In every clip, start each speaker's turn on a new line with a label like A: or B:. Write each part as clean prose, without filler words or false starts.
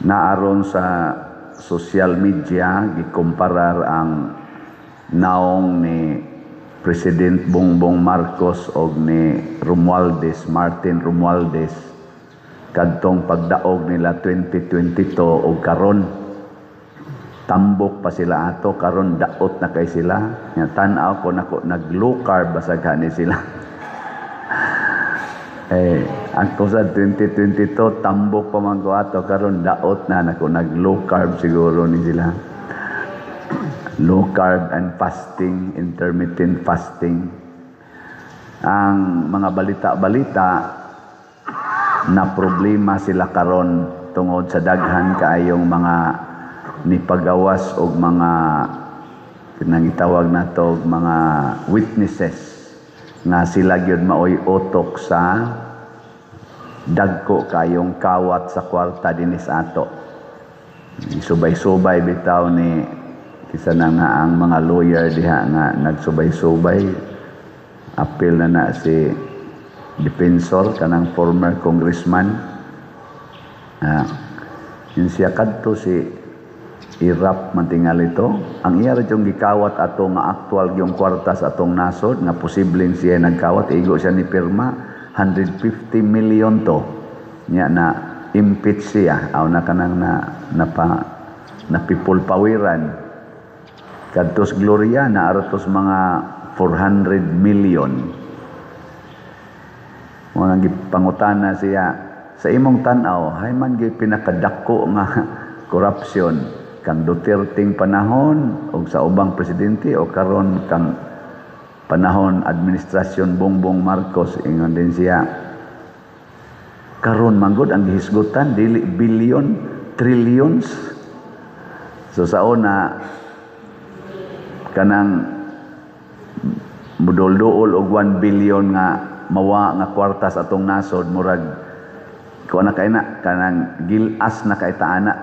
A: Naaron sa social media gikumparar ang naong ni President Bongbong Marcos og ni Romualdez, Martin Romualdez, kadtong pagdaog nila 2022 og karon. Tambok pa sila ato, karon daot na kay sila. Nya tan-aw ko nako, nag low carb basag ni sila. Eh, ang sa 2022 tambok pa man ko ato, karon daot na nako, nag low carb siguro ni sila. Low carb and fasting, intermittent fasting. Ang mga balita-balita na problema sila karon tungod sa daghan kaayong mga nipagawas og mga kinang gitawag nato og mga witnesses nga sila gyud maoy utok sa dagko kayong kawat sa kwarta dinis ato. Subay-subay bitaw ni kisa na nga ang mga lawyer diha nga nagsubay-subay, apil na na si Defensor, kanang former congressman. Ah, yun siya kadto si Erap man tingali to. Ang iya ra yung gikawat ato nga actual yung kwarta sa atong nasod nga posibleng siya nagkawat, igo siya ni pirma, 150 million to. Nya na impeach siya aw na kanang na napa napipulpawiran. Kadtos Gloria na aratos mga 400 million. Mo nang gipangutana siya, sa imong tan-aw, hay man gyud pinakadako nga corruption, kang Duterteng panahon o sa ubang presidente o karon kang panahon administrasyon Bongbong Marcos? Ingon din siya, karon manggod ang gihisgutan dili billion, trillions. So sa una kanang mudol-duol og 1 billion nga mawa nga kwarta sa atong nasod, murag kuan na kay na kanang gilas na kay taana,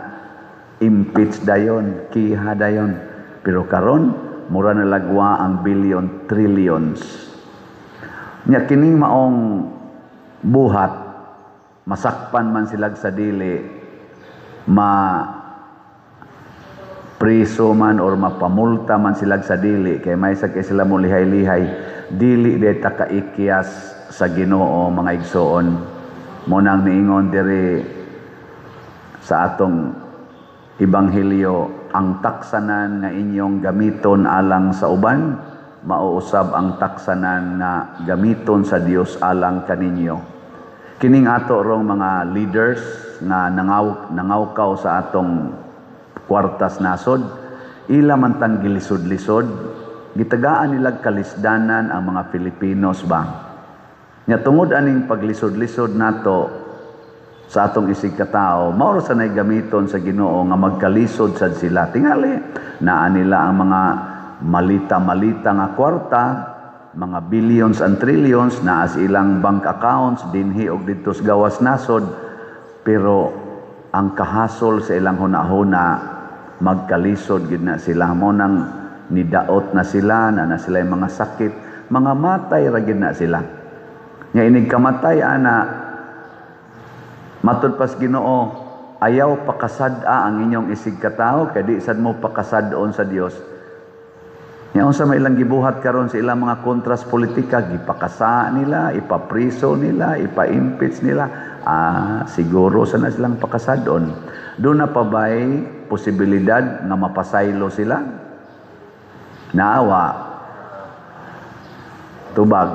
A: impeach dayon, kiha dayon. Pero karon mura na lagwa ang billion, trillions. Nya kining maong buhat, masakpan man sila sa dili, ma priso man or mapamulta man sila sa dili, kay may sa kay sila mo lihay-lihay, dili di ta kaikyas sa Ginoo, mga igsoon. Mo nang niingon diri sa atong ebanghelyo, ang taksanan nga inyong gamiton alang sa uban, mauusab ang taksanan nga gamiton sa Dios alang kaninyo. Kining ato rong mga leaders nga nangawkaw sa atong kwartas nasod, ila man tang gilisod-lisod, gitagaan nilag kalisdanan ang mga Filipinos ba. Nya tungod aning paglisod-lisod nato sa atong isig katao, mao ra sa nay gamiton sa Ginoo nga magkalisod sad sila. Tingali, naa nila ang mga malita-malita nga kwarta, mga billions and trillions naa sa ilang bank accounts dinhi og didto sa gawas nasod, pero ang kahasol sa ilang hunahuna, magkalisod gid na sila. Mo nang nidaot na sila, na na sila mga sakit, mga matay ra gid na sila. Nga inig kamatay ana, matud pas Ginoo, ayaw pakasad-a ang inyong isig katao kay di sad mo pakasad-on sa Dios. Nya unsa may ilang gibuhat karon sa ilang mga kontras politika, gipakasa nila, ipapriso nila, ipa-impeach nila. Ah, siguro sa na silang pakasad-on. Doon na pa ba'y posibilidad nga mapasaylo sila? Naawa. Tubag.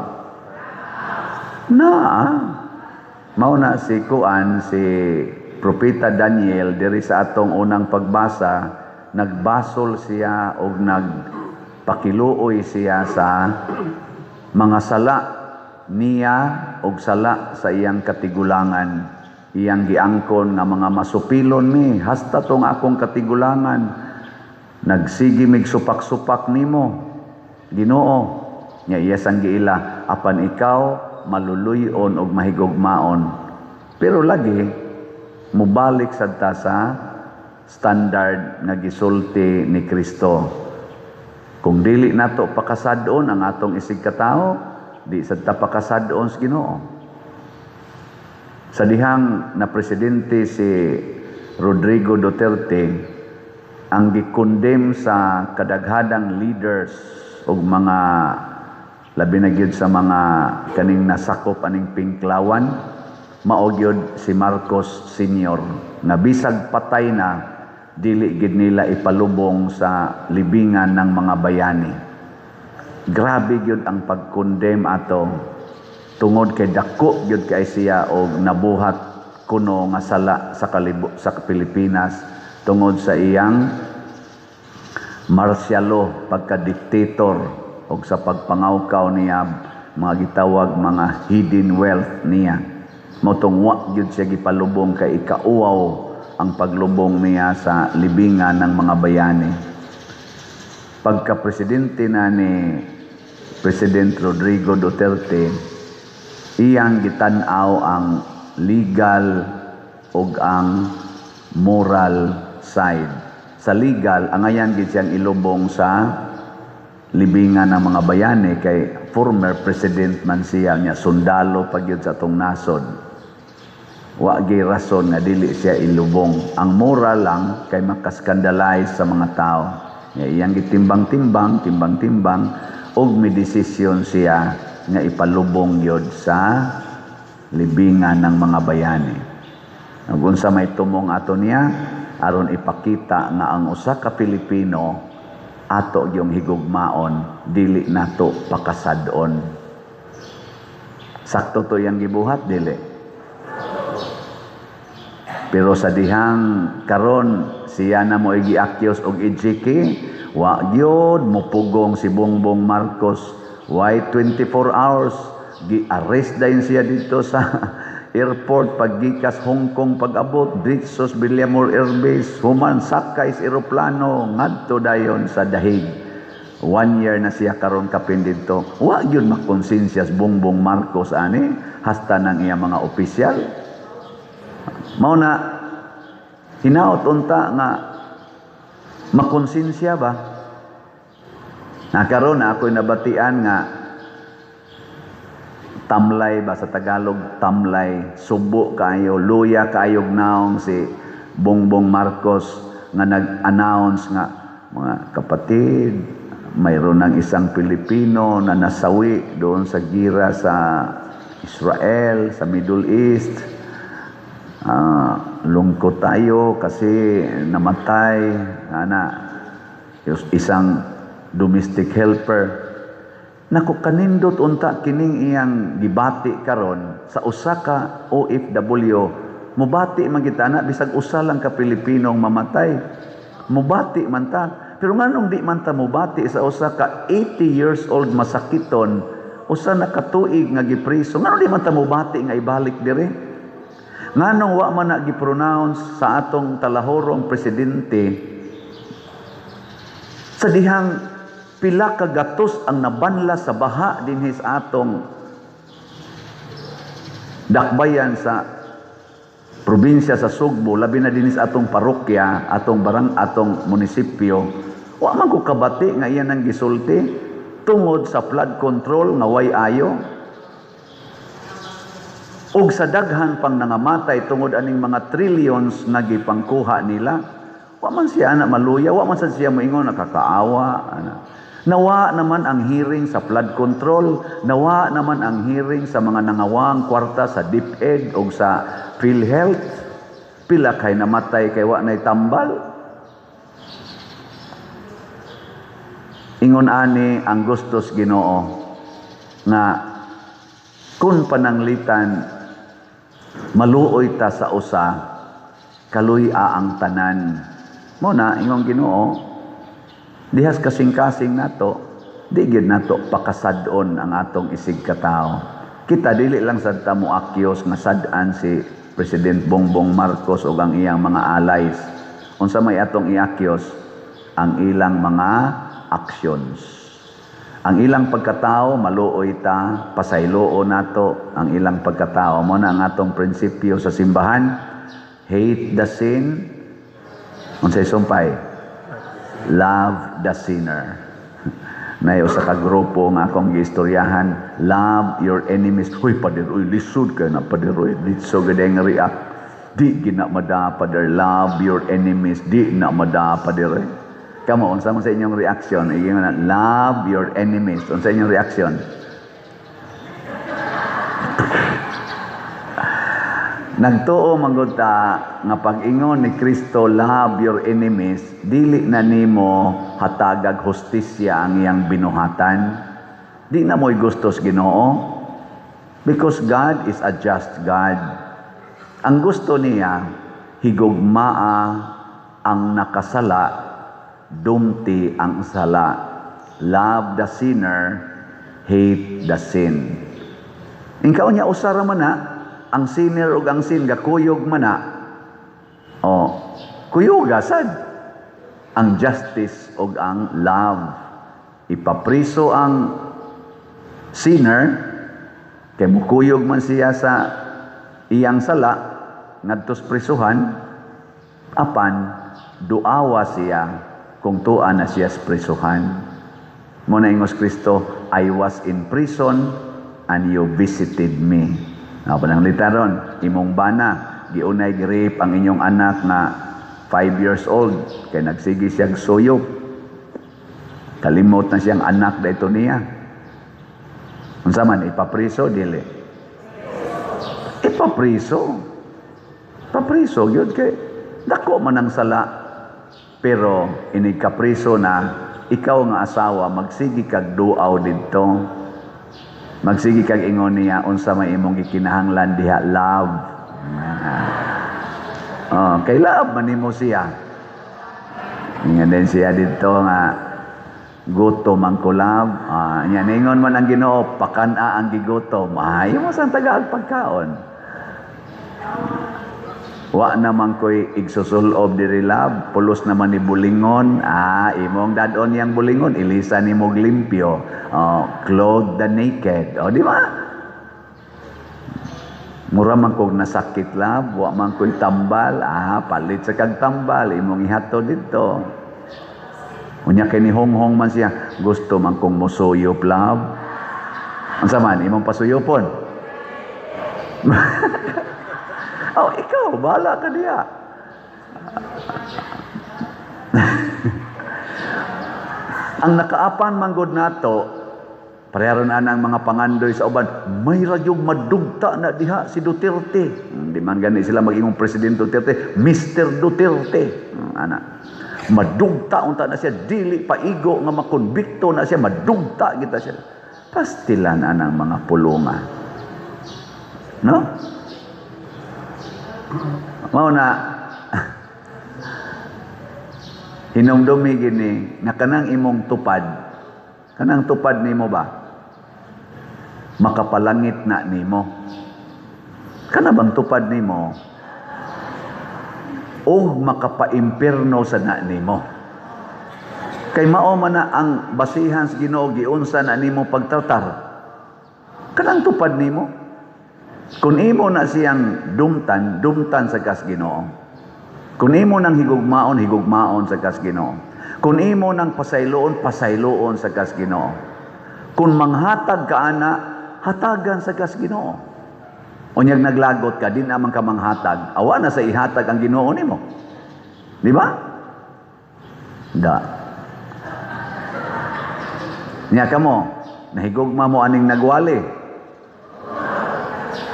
A: Naa. Mao na si kuan, si Propeta Daniel diri sa atong unang pagbasa, nagbasol siya og nagpakiluoy siya sa mga sala niya og sala sa iyang katigulangan. Iyang giangkon nga mga masupilon mi hasta tong akong katigulangan, nagsigi mig supak-supak nimo, Ginoo. Nya iya sang giila, apan ikaw maluluy-on og mahigugmaon. Pero lagi mubalik sad ta sa standard nga gisulti ni Kristo. Kung dili nato pakasad-on ang atong isig katao, di sad ta pakasad-on sa Ginoo. Sa dihang na presidente si Rodrigo Duterte, ang gi-condemn sa kadaghanang leaders ug mga labi na gyud sa mga kaning nasakop aning Pinklawan, mao gyud si Marcos Sr. nga bisag patay na, dili gid nila ipalubong sa libingan ng mga bayani. Grabe gyud ang pag-condemn ato tungod kay dako gyud kay siya og nabuhat kuno nga sala sa Pilipinas tungod sa iyang martial law, pagka-dictator og sa pagpangawkaw niya mga gitawag mga hidden wealth niya. Mao tong wa gyud siya gipalubong kay ikauwaw ang paglubong niya sa libingan ng mga bayani. Pagka-presidente na ni President Rodrigo Duterte, iyang gitan-aw ang legal ug ang moral side. Sa legal, angayan gid siyang ilubong sa libingan ng mga bayani kay former president man siya niya, sundalo pa gyud sa atong nasod. Wa gyud rason nga dili siya ilubong. Ang moral lang kay makaskandalize sa mga tao. Nga iyang gitimbang-timbang, timbang-timbang ug may desisyon siya nga ipalubong gyud sa libingan ng mga bayani. Ug unsa may tumong ato niya aron ipakita nga ang usa ka Pilipino ato yung higugmaon, dili nato pakasad-on. Sakto to yang gibuhat, dili? Pero sa dihang karon siya na mo gi-accuse og EJK, wa gyud mupugong si Bongbong Marcos. Why 24 hours gi-arrest dayon siya dito sa airport paggikas Hong Kong, pag-abot diretso sa Villamor Air Base, human sakay sa eroplano ngadto dayon sa Dahig. One year na siya karon kapin didto. Wa gyud makonsensya si Bongbong Marcos ani hasta ng iya mga opisyal. Mao na hinaot unta nga makonsensya ba. Na karon na ako'y nabatian nga tamlay ba sa Tagalog, tamlay, subo kaayo, luya kaayog naong si Bongbong Marcos nga nag-announce nga, "Mga kapatid, mayroon ng isang Pilipino na nasawi doon sa gira sa Israel, sa Middle East. Lungkot tayo kasi namatay ana isang domestic helper." Nako, kanindot unta kining iyang gibati karon sa usa ka OFW. Mubati man kita na bisag usa lang ka Pilipino ang mamatay. Mubati man ta. Pero nganong di man ta mubati sa usa ka 80 years old masakiton, usa na ka tuig nga gipriso? Nganong di man ta mubati nga ibalik dire? Nganong wa man na gi-pronounce sa atong talahorong presidente sa dihang pila ka gatos ang nabanla sa baha dinhi sa atong dakbayan sa probinsya sa Sugbo, labi na dinhi sa atong parokya, atong barang, atong munisipyo? Wa man ko kabati nga iyan ang gisulti tungod sa flood control nga way ayo ug sa daghan pang nangamatay tungod aning mga trillions nga gipangkuha nila. Wa man siya ana maluya, wa man sad siya moingon nakakaawa ana. Nawa naman ang hearing sa flood control, nawa naman ang hearing sa mga nangawang kwarta sa DepEd o sa PhilHealth. Pila kay namatay kay wa nay tambal. Ingon ani ang gustos Ginoo nga kun pananglitan maluoy ta sa usa, kaluy-a ang tanan. Mo na ingon Ginoo, dihas kasing-kasing nato, di gyud nato pakasad-on ang atong isig katao. Kita dili lang sad ta mo akyos nga sad-an si President Bongbong Marcos ug ang iyang mga allies. Unsa may atong iakyos? Ang ilang mga actions. Ang ilang pagkatao, maluoy ta, pasayloon nato ang ilang pagkatao. Mo na ang atong prinsipyo sa simbahan, hate the sin, unsay sumpay? Love the sinner. Nay usa ka grupo nga akong giistoryahan, love your enemies. Huy, pader, uy, lisod kay na, pader, uy, lisod gid ang react. Di gina mada, Father, love your enemies. Di na mada, Father. Kamo, unsa man sa inyong reaction? Ingon na, love your enemies. Unsa inyong reaction? Nagtuo manggod ta nga pag-ingon ni Kristo, love your enemies, dili na nimo hatagag hustisya ang iyang binuhatan. Di na mo'y gustos Ginoo. Because God is a just God. Ang gusto niya, higugmaa ang nakasala, dumti ang sala. Love the sinner, hate the sin. Ingkaon niya usara man na, ang sinner ug ang sin gakuyog man na. O, kuyuga sad ang justice ug ang love. Ipapriso ang sinner kay mukuyog man siya sa iyang sala ngadtos prisuhan, apan duawa siya kung tua na siya sa prisuhan. Mo na ingos Kristo, I was in prison and you visited me. Nga pa nang litaron, imong bana, giunay gi-rape ang inyong anak na 5 years old, kay nagsige siyang suyop. Kalimot na siyang anak dayto niya. Unsa man, ipapriso, dili? Ipapriso. Papriso, yun kay dako man ang sala. Pero inig kapriso na, ikaw nga asawa, magsige kag duaw didto. Magsige kag ingon niya, unsa may imong gikinahanglan diha, love. Oh, kay love man nimo siya. Ingon din siya didto nga gutom ang kulab. Nya ningon man ang Ginoo, pakan-a ang gigutom. Imo sang tagaag pagkaon. Wa naman ko'y igsusulob diri love, pulos naman ni bulingon. Imong dadon yang bulingon, ilisa ni mog limpyo. Oh, clothe the naked. Oh, di ba? Mura man kog nasakit love, wa man ko'y tambal. Palit sa kag tambal, imong ihatod didto. Unya kay ni honghong man siya, gusto man kong mosuyop love. Unsa man imong pasuyopon? Oh, ikaw, bahala ka diha. Ang nakaapan manggod nato, pareharon na ang mga pangandoy sa uban, may radyong madugta na diha si Duterte. Di man gani sila mag-ingong President Duterte, Mr. Duterte. Ana. Madugta unta na siya, dili paigo nga makonbikto na siya, madugta kita siya. Pastilan anang mga pulunga. No? Mao na hinumdumi gini nga kanang imong tupad, kanang tupad nimo ba makapalangit na nimo? Kana bang tupad nimo og makapaimpierno sa na nimo? Kay mao man na ang basihan sa Ginoo giunsa na nimo pagtratar. Kanang tupad nimo, kung imo na siyang dumtan, dumtan sa kas Ginoo. Kung imo nang higugmaon, higugmaon sa kas Ginoo. Kung imo nang pasayloon, pasayloon sa kas Ginoo. Kung manghatag ka ana, hatagan sa kas Ginoo. Unyag naglagot ka, di naman ka manghatag. Awa na sa ihatag ang Ginoo nimo. Di ba? Da. Nya kamo, nahigugma mo aning nagwali.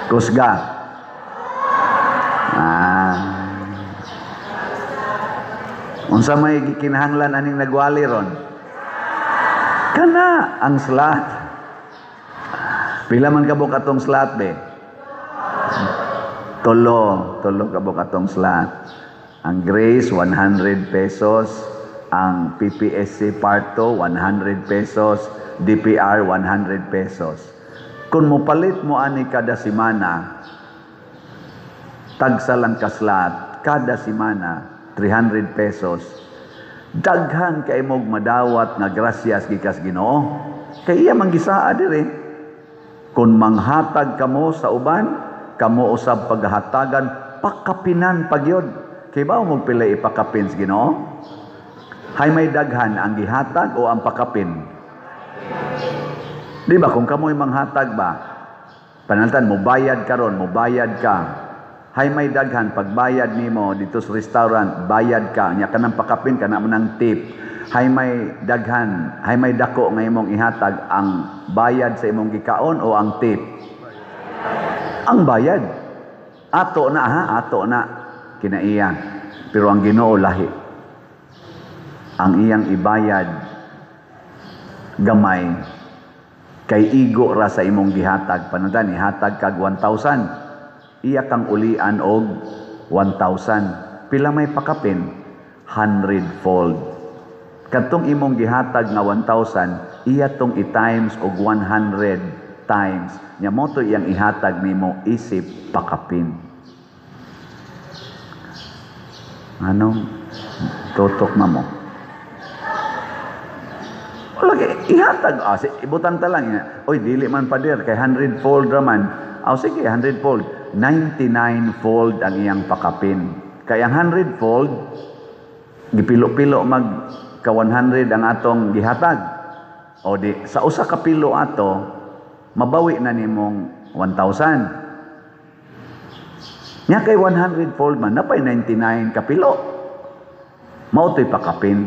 A: Kusga. Unsa may gikinahanglan aning nagwali ron? Kana ang slot. Pila man kabuk atong slot be? Tulo, tulo kabuk atong slot. Ang Grace 100 pesos, ang PPSC Part 2 100 pesos, DPR 100 pesos. Kung mopalit mo ani kada semana, tagsa lang ka slot, kada semana 300 pesos. Daghan kay mog madawat nga grasyas gikas Ginoo. Kay iya man gisaa diri. Kung manghatag kamo sa uban, kamo usab paghatagan, pakapinan pagyod. Kay ba mo pila ipakapin sa Ginoo? Hay may daghan ang gihatag o ang pakapin? Di ba kung kamoy manghatag ba, panaltan mo bayad karon, mo bayad ka. Hay may daghan pagbayad nimo dito sa restaurant, bayad ka nya kanang pakapin kana man ang tip. Hay may daghan, hay may dako nga imong ihatag, ang bayad sa imong gikaon o ang tip? Ang bayad. Ato na ha, ato na kinaiya. Pero ang Ginoo lahi. Ang iyang ibayad gamay kay igo ra sa imong gihatag. Panudan, ihatag kag 1,000. Iya kang ulian og 1,000. Pila may pakapin? 100 fold. Kadtong imong gihatag nga 1,000, iya tong i-times og 100 times. Nya mo to iyang ihatag nimo isip pakapin. Anong tutok na mo? Wala kay ihatag. Ah, si, ibutan ta lang. Oy, dili man pader kay 100 fold ra man. Ah, sige, 100 fold. 99 fold ang iyang pakapin. Kay ang 100 fold, gipilo-pilo mag ka 100 ang atong gihatag. O di sa usa ka pilo ato, mabawi na nimong 1,000. Nya kay 100 fold man, napay 99 ka pilo. Mao to'y pakapin.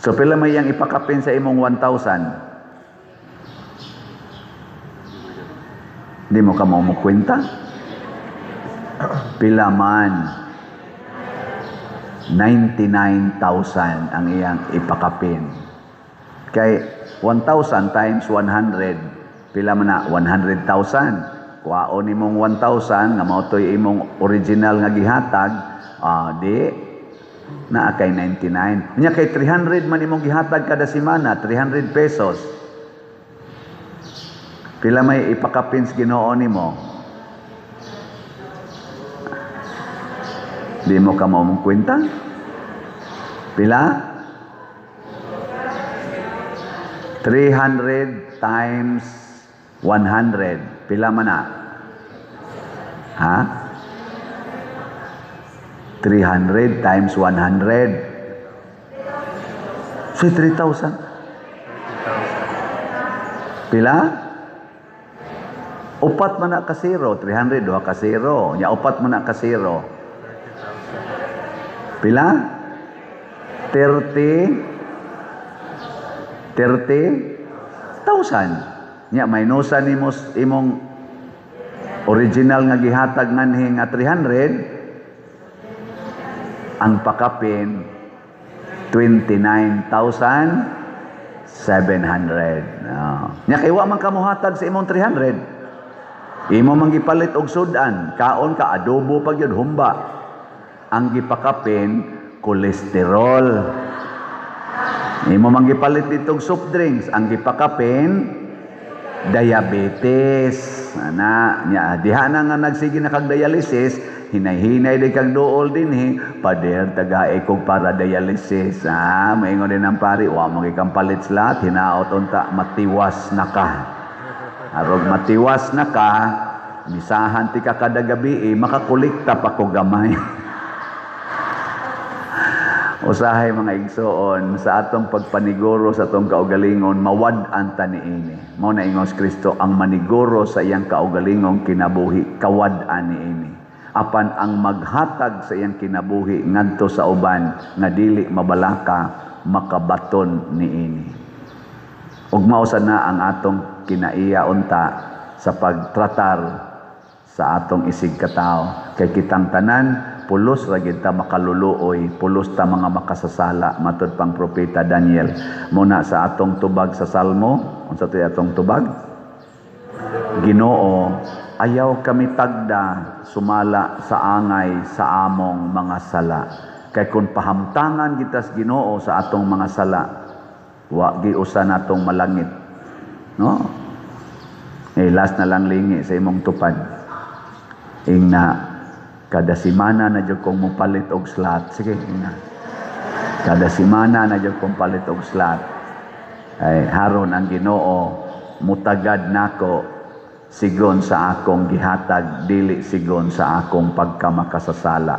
A: So pila may iyang ipakapin sa imong 1,000? Di mo ka mo kwenta? Pila man? 99,000 ang iyang ipakapin. Kay 1,000 times 100, pila man na? 100,000. Kuhaon nimong 1,000 nga mao to'y imong original nga gihatag, di naa kay 99. Nya kay 300 man imong gihatag kada semana, 300 pesos. Pila may ipakapin sa Ginoo nimo? Di mo ka mo kwenta? Pila? 300 times 100. Pila man na? Ha? 300 times 100. So, 3,000. Pila? Upat man na ka zero. 300, duha ka zero. Nya, upat man na ka zero. Pila? 30,000. Nya, minusa nimo imong original nga gihatag nganhi nga 300, ang pakapin 29,700. Oh. Nya kay wa man ka mohatag sa imong 300. Imo man gipalit og sudan, kaon ka adobo pag yun humba. Ang gipakapin kolesterol. Imo man gipalit ditong soft drinks, ang gipakapin diabetes. Ana, nya diha na nga nagsige na kag dialysis, hinay-hinay di kag duol dinhi, pader tagae kog para dialysis. Ah, maingon din ang pari, wa man gikang palit slat, hinaot unta matiwas na ka. Arog matiwas na ka, misahan ti ka kada gabi, makakolekta pa ko gamay. Usahay mga igsoon, sa atong pagpaniguro sa atong kaugalingon, mawad-an ta niini. Mao na ingos Kristo, ang maniguro sa iyang kaugalingong kinabuhi, kawad-an niini. Apan ang maghatag sa iyang kinabuhi ngadto sa uban nga dili mabalaka, makabaton niini. Ug mao sad na ang atong kinaiya unta sa pagtratar sa atong isig katawo. Kay kitang tanan pulos ra gid ta makaluluoy, pulos ta mga makasasala, matud pang propeta Daniel. Muna sa atong tubag sa Salmo, unsa to'y atong tubag? Ginoo, ayaw kami tagda sumala sa angay sa among mga sala. Kay kung pahamtangan kita sa Ginoo sa atong mga sala, wa giusa natong malangit. No? Eh, last na lang lingi sa imong tupad. Ingna, kada semana na jud kong mopalit og slot. Sige, ingna. Kada semana na jud kong palit og slot. Ay, haron ang Ginoo mutagad nako sigon sa akong gihatag, dili sigon sa akong pagkamakasasala.